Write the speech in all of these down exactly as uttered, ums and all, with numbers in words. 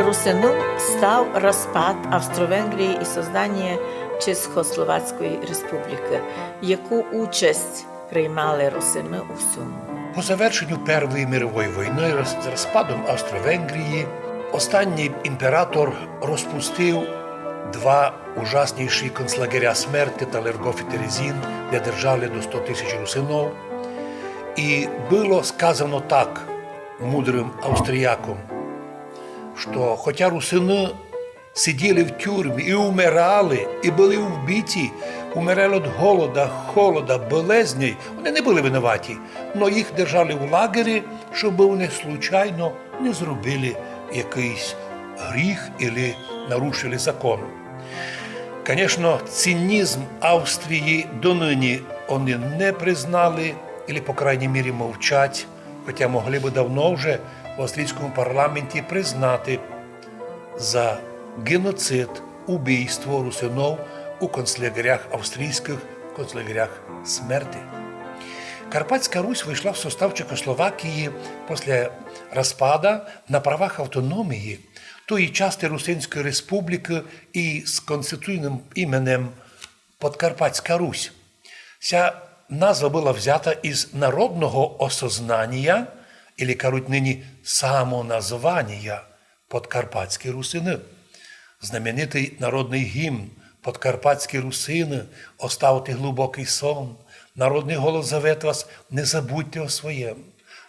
Причинов став розпад Австро-Венгрії і создання Чехословацької республікы, яку участь приймали русины у всьому. По завершенню Первої мирової войны роз- з розпадом Австро-Венгрії останній імператор розпустив два ужасніші концлагеря смерти Талергоф і Терезін, де держали до сто тисяч русинов. І было сказано так мудрым австріяком, што хотя русины сиділи в тюрмі і умирали, і были вбиті, умирали від голода, холода, болезней, вони не были винуваті, но їх держали в лагері, щоб вони случайно не зробили якыйсь гріх или нарушили закон. Конечно, цинізм Австрії доныні вони не признали, или, по крайній мірі, мовчать, хотя могли бы давно вже в австрійському парламенті признати за геноцид, убийство русинов у концлагерях австрійськых, концлагерях смерти. Карпатська Русь войшла в состав Чехословакії після розпада на правах автономії тої части Русинської республікы і з конституційным іменем Подкарпатська Русь. Ся назва была взята із народного осознанія, или кажуть нині самоназванія Подкарпатські русины. Знаменитый народный гімн «Подкарпатські русины, оставте глубокый сон», народный голос зовет вас: «Не забудьте о своєм».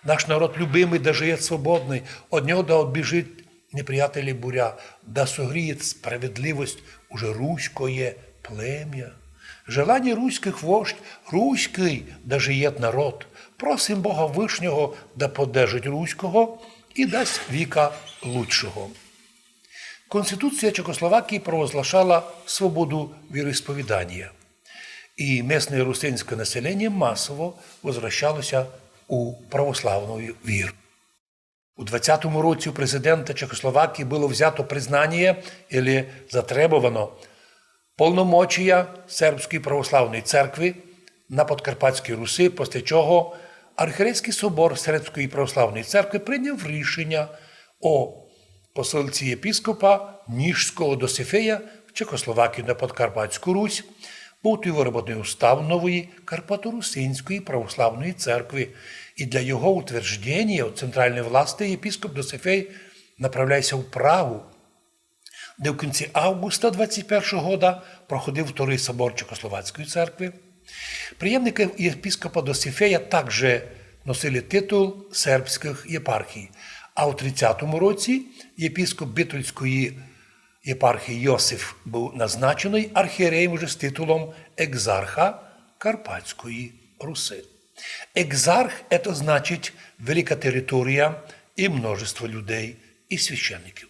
Наш народ любимый да жиєт свободный, од нього да одбіжить неприятелі буря, да согрієт справедливость уже руськоє племя. Желані руськых вождь, руськый да жиєт народ. Просим Бога Вышнього да поддержить руського і дасть віка лучшого. Конституція Чехословакії провозглашала свободу віросповіданія, і местне русинське населення масово возвращало ся у православну віру. У двадцятому році у президента Чехословакії было взято признання, или затребовано, полномочія Сербської православної церкви на Подкарпатській Руси, після чого Архірейськый собор Сербської православної церкви прийняв рішення о посылці єпископа Ніжського Досифея в Чехословакію на Подкарпатську Русь. Быв то выработаный устав нової Карпаторусинської православної церкви, і для його утверждення від центральної власти єпископ Досифей направляє ся в Прагу, де в кінці августа двадцять першого года проходив Вторый собор Чехословацької церкви. Преємникы єпископа Досифея также носили титул сербськых єпархій. А у тридцятому році єпископ Битульської єпархії Йосиф быв назначеный архієреєм уже з титулом екзарха Карпатської Руси. Екзарх — это значить велика територія і множество людей і священників.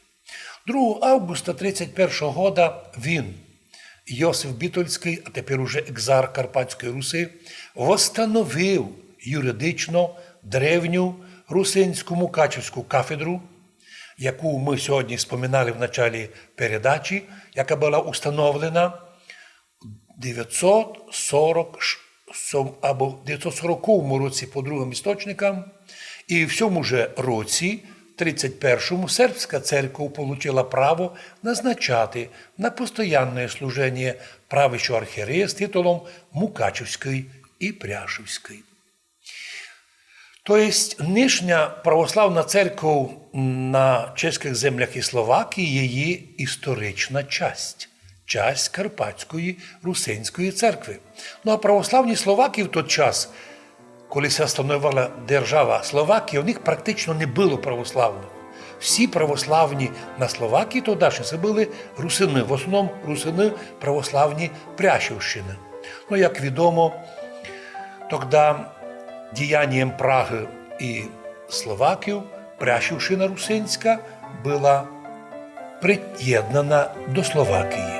Другого августа тридцять першого года він, Йосиф Битульськый, а тепер уже екзарх Карпатської Руси, восстановив юридично древню русинську мукачівську кафедру, яку мы сьогодні споминали в началі передачі, яка была установлена девятьсот сорок ш-, сьом-, або в девятьсот сороковому році, по другим істочникам, і в сьому же році, тридцять першому, сербська церква получила право назначати на постоянне служеніє правящого архієрея з титулом Мукачівськый і Пряшівськый. То єсть нынішня православна церков на чеськых землях і Словакії є її історична часть, часть Карпатської русинської церкви. Ну а православні словаки в тот час, коли ся становила держава Словакія, у них практично не было православных. Всі православні на Словакії тогдашні се были русины, в основному русины православні Пряшівщины. Ну, як відомо, тогда діянієм Прагы і словаків Пряшівщина русинська была приєднана до Словакії.